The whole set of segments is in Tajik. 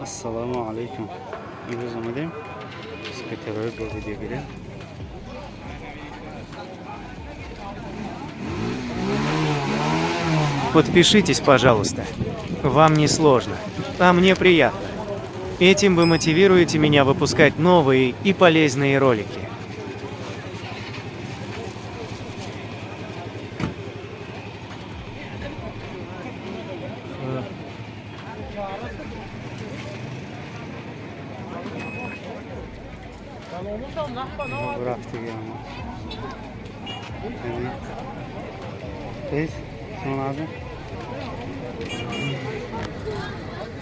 Ассалому алайкум. Имрӯз омадем скутерҳои бо видео гирем. Подпишитесь, пожалуйста. Вам не сложно, а мне приятно. Этим вы мотивируете меня выпускать новые и полезные ролики. Рафтиги ама. Тез, шумо?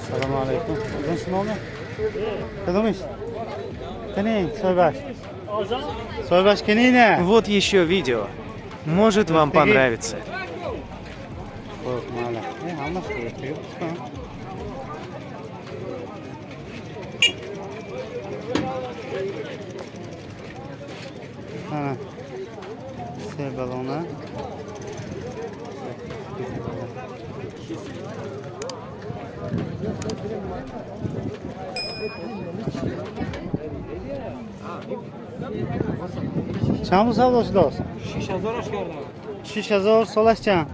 Салому алайкум. Озон шумоме? Кадомиш? Кани, соҳибаш? Соҳибаш кани не? Вот еще видео. Может, вам понравится. Хуб, майла. Э, ҳамаш рафтиги. Ана. Се балона. Чанд бу савдо шудааст? 6000 кардам. 6000. Солаш чанд?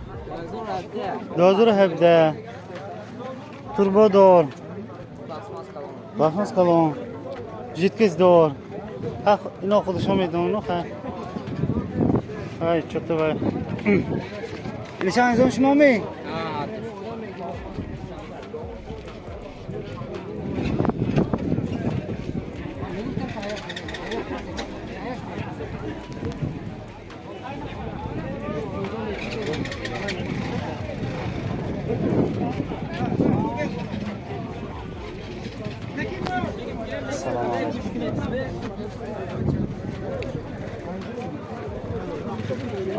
2017. Турбо дор. Пластмас калон. Жидкость дор. Ха, ино худашон медонанд, ха. Ай, чото вай. Нишан изон шумо ми? Салому алайкум.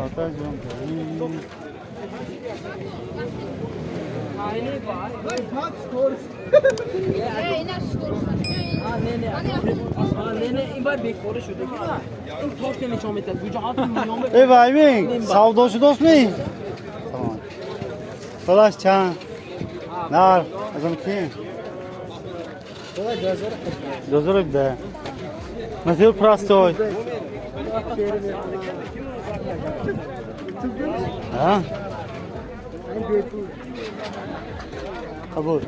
Атаҷон. Э, вайми, савдо шудостми? Салом. Солаш чанд? Нарх, аз он ки? 2017. Мотор простой. А? Қабул.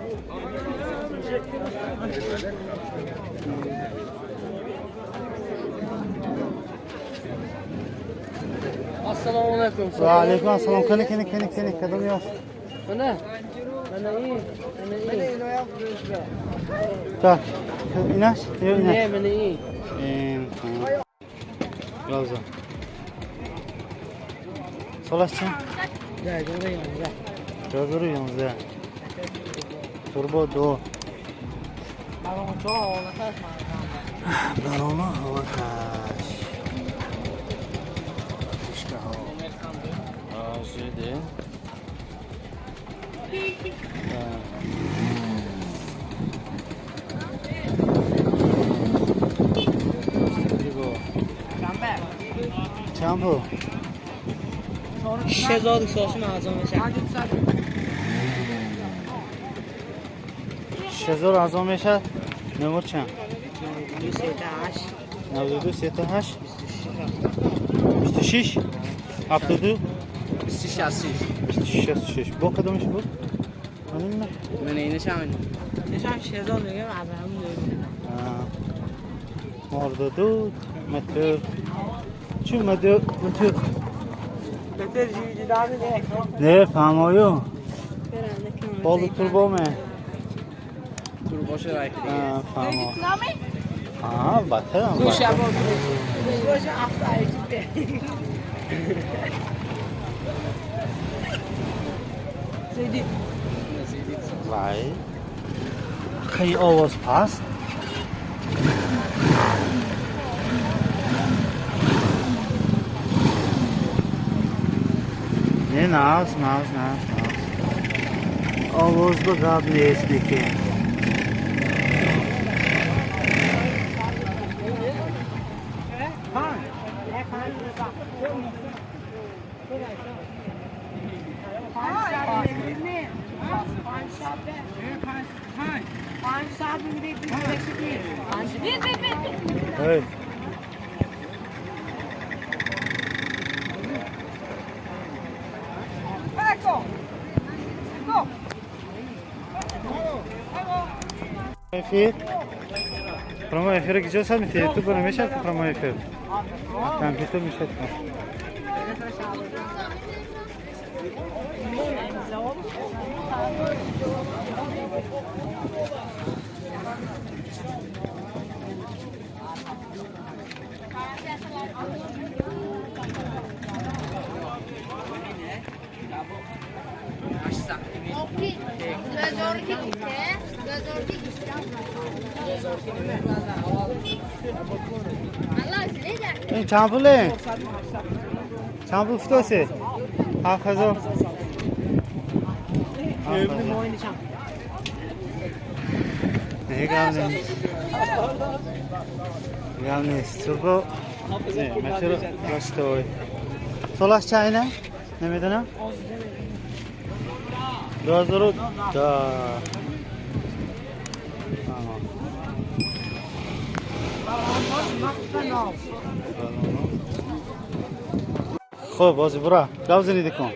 Ассалому алайкум. Ва алайкум ассалом. Кани, кани, кани, кани, кадом ёш? Мана. Мана ин, мана ин. Так, инаш? Ё инаш? Не, мана ин. Ин. Равза. Солаш чанд? 2011. 2011. Турбо ду. Барома ҳолаташ. Фишкаҳо. ЖД. Так. Чанд пул? 6000 сосум арзон мешавад. 6000 арзон мешавад? Номер чанд? 238. 92 38 26 72 26. 26. Бо кадомиш буд? Маним. Мана инаш ҳам. Инаш ҳам 6000 мегам, аз ҳамон. Мордаду метр. Чӣ метр? Метр. Бетер жиди не. Не, фаҳмою. Болу турбо ме? Турбоша райк. Фаҳмо. А, албатта. Гӯша бо. Гӯша афта. Зайди. Вай. Хай овоз паст. Не, наз, наз, наз, наз. Овоз ба гап нест неке. 5 5 Эй. Эфир. Прямой эфир где сами ты? Ютуб мешает прямой эфир. Компьютер мешает. این چند پوله؟ چند پول فتوسه؟ 7000. گم نیست. توربو نه متر راستوی. سالش چند اینه؟ نمیدونم. 2010. خب بازی برا گاو زنیده کن.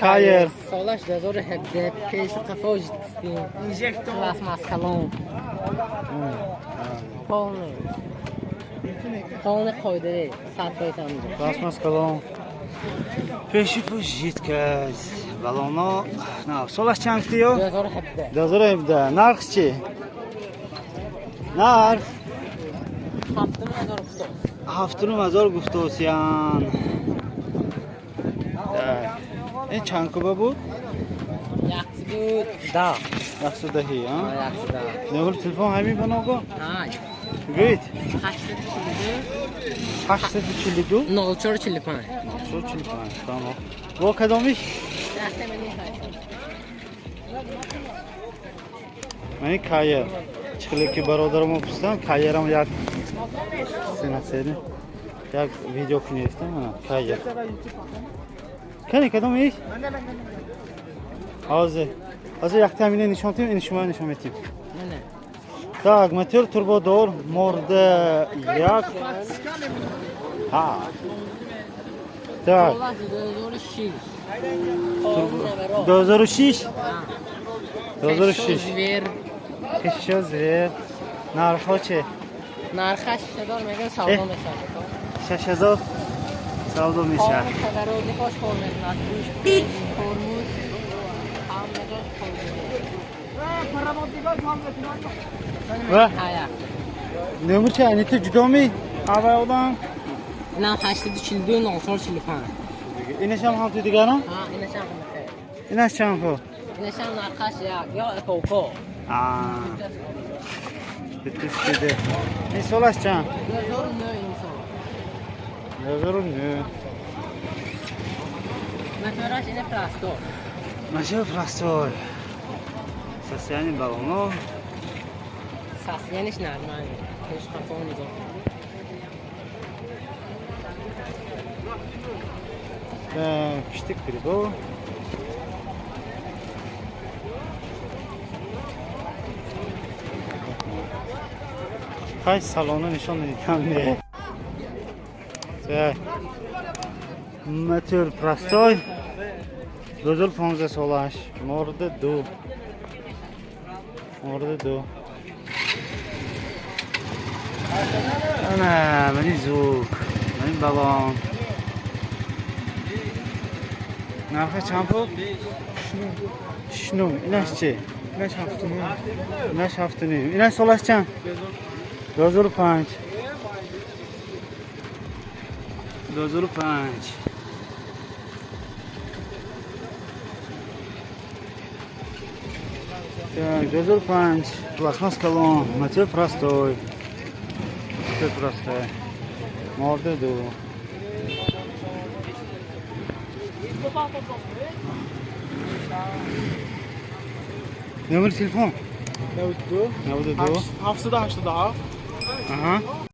کایر سالش 2017 پیش قفاج کستیم. اینجکتور پلاسماس کلون. полный. Полный қоидаи 100% ҳаминҷо. Пластмас калон. Пеши пуш жидкость. Балоно. На, солаш чанд ё? 2017. 2017. Нарх чи? Нарх 7000 гуфтос. 7000 гуфтосян. Ин чанд куба буд? 110. 110, а? 110. Номер телефон ҳамин баного? Ҳа. Гӯед. 842 842 0445. 0445. Тамом. Бо кадомиш? Мани кайер. Чихеле ки бародарамо пурсидам, кайерам як сенасери. Як видео кунифтам, ана кайер. Кани кадомиш? Ҳозир. Ҳозир якта ҳамина нишон тим, ин шумо нишон метим. Так, мотор турбодор, морда як. Ҳа. Так. 2006. 2006? 2006. Звер. Пешо звер. Нархо че? Нархаш 6000 мегӯям, савдо мешавад. 6000 савдо мешавад. Подарози хош кор мекунад. Гӯшт, тормуз, ҳама ҷош кор мекунад. Ва? Номер ча? Ини ту ҷудо ми? Авай одам? Инам 842 0445. Инашам ҳам ту дигарам? Ҳа, инашам ҳам. Инаш чанд хо? Инашам нархаш як ё коко. Аа. Битис киде. Ин солаш чанд? 2009 ин сол. 2009. Мотораш ина простой. Мотор простой. Состояние баллонов. Состояние нормально. Пеш қафо нигоҳ. Так, штык прибор. Хай салону нишон медиҳам не. Так. Мотор простой. 2015 солаш. Морда 2. Морда 2. Ана, мани звук, мани баллон. Нархи чанд пул? Шну. Инаш чи? Инаш 7,5. Инаш 7,5. Инаш солаш чанд? 2005. 2005. Так, 2005. Пластмасс колон. Мотор простой. Мотор простой. Морда ду. Номер телефон? 92. 92. 787. Аҳа.